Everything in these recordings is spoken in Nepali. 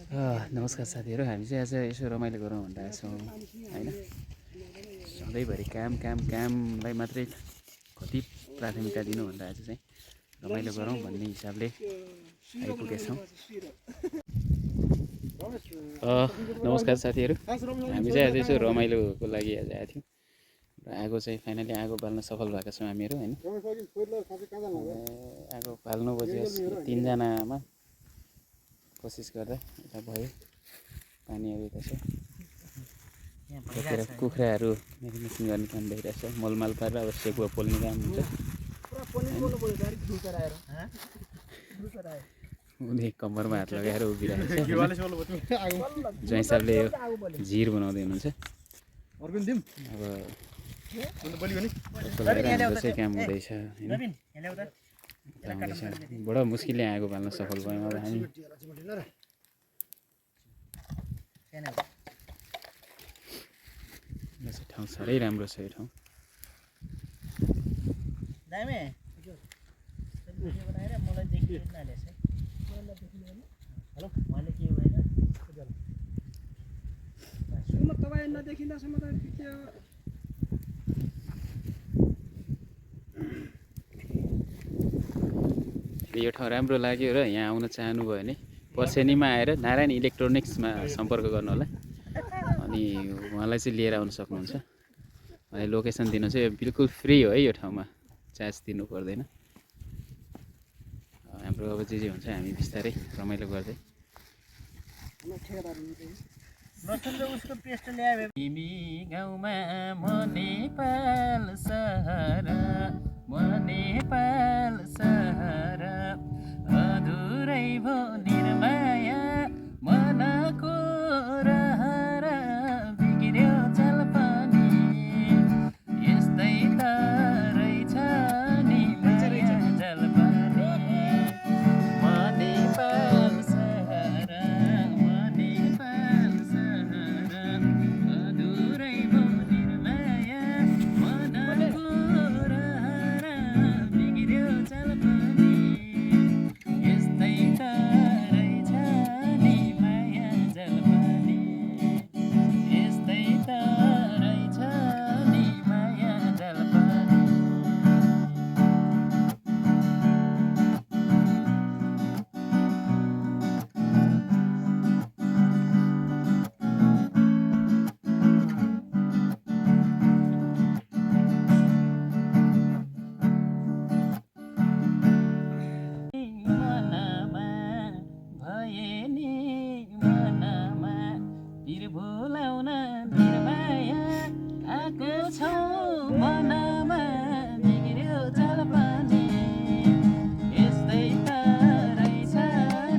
नमस्कार साथीहरू, हामी चाहिँ आज यसो रमाइलो गरौँ भनेर आएको छौँ होइन। सधैँभरि कामलाई मात्रै कति प्राथमिकता दिनु भनेर आज चाहिँ रमाइलो गरौँ भन्ने हिसाबले आइपुगेछौँ। नमस्कार साथीहरू, हामी चाहिँ आज यसो रमाइलोको लागि आज आएको थियौँ र आगो चाहिँ फाइनली आगो बाल्न सफल भएका छौँ हामीहरू होइन। आगो बाल्नु बजियोस् 3 जनामा कोसिस गर्दा यता भयो। पानीहरू यता छ, यतातिर कुखुराहरू मेरिनेसन गर्ने काम भइरहेछ। मलमाल पारेर अब सेकुवा पोल्ने काम हुन्छ। उनी कम्मरमा हात लगाएर उभिरहेको छ। जो हिसाबले यो झिर बनाउँदै हुनुहुन्छ। अब चाहिँ काम हुँदैछ होइन। बडो मुस्किलले आगो बाल्न सफल भयौँ अब हामी। ठाउँ साह्रै राम्रो छ यो ठाउँ। यो ठाउँ राम्रो लाग्यो र यहाँ आउन चाहनुभयो भने पर्सेनीमा आएर नारायण इलेक्ट्रोनिक्समा सम्पर्क गर्नु होला। अनि उहाँलाई चाहिँ लिएर आउन सक्नुहुन्छ। उहाँले लोकेसन दिनु चाहिँ बिल्कुल फ्री हो है, यो ठाउँमा चार्ज दिनु पर्दैन। हाम्रो अब जे हुन्छ हामी बिस्तारै रमाइलो गर्दै। तिमी गाउँमा म नेपाल सहर, म नेपाल सहर, अधुरै भो निर्माया मनको रहर, बिग्र्यो चाल पनि यस्तै त रहेछ नि माया जल पनि। म नेपाल सहर, म नेपाल सहर, अधुरै भो निर्माया मनको रहर, बिग्र्यो चाल पनि यस्तै त रहेछ नि माया जल पनि, यस्तै त रहेछ नि माया जल पनि। मनमा भए नि मनमा पिर भुलाउन निर्माया आएको छौ मनमा, बिग्र्यो चाल पनि यस्तै त रहेछ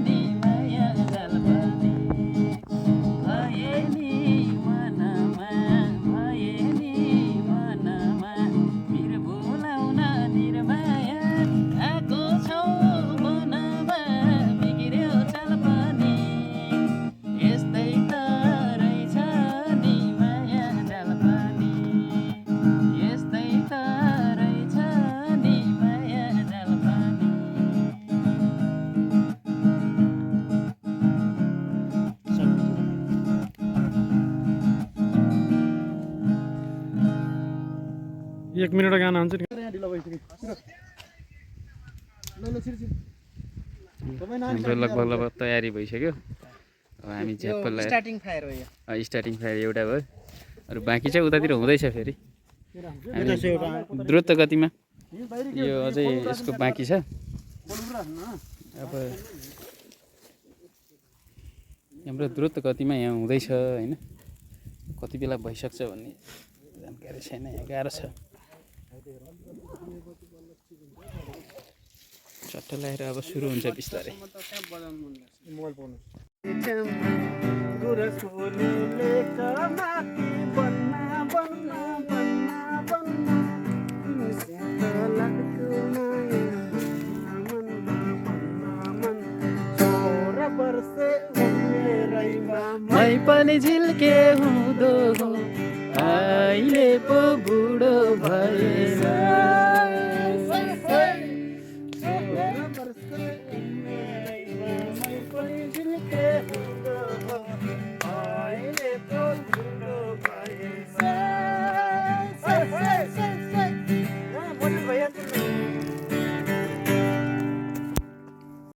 नि माया जाल पनि। भए नि मनमा, भए नि मनमा पिर भुलाउन निर्माया आएको छौ मनमा, बिग्र्यो चाल पनि यस्तै त रहेछ नि माया जाल पनि, यस्तै त रहेछ नि माया जाल पनि। एक मिनट गाना हुन्छ नि। हाम्रो लगभग तयारी भइसक्यो। अब हामी झ्याप्प स्टार्टिङ फायर हो यो। स्टार्टिङ फायर एउटा भयो, अरू बाँकी चाहिँ उतातिर हुँदैछ। फेरि हामी द्रुत गतिमा, यो अझै यसको बाँकी छ। अब हाम्रो द्रुत गतिमा यहाँ हुँदैछ होइन। कति बेला भइसक्छ भन्ने जानकारी छैन, यहाँ गाह्रो छ। चट्ट लगाएर अब सुरु हुन्छ बिस्तारै। मै पनि झिल्के हुँदो हो, अहिले पो बुढो भएछ।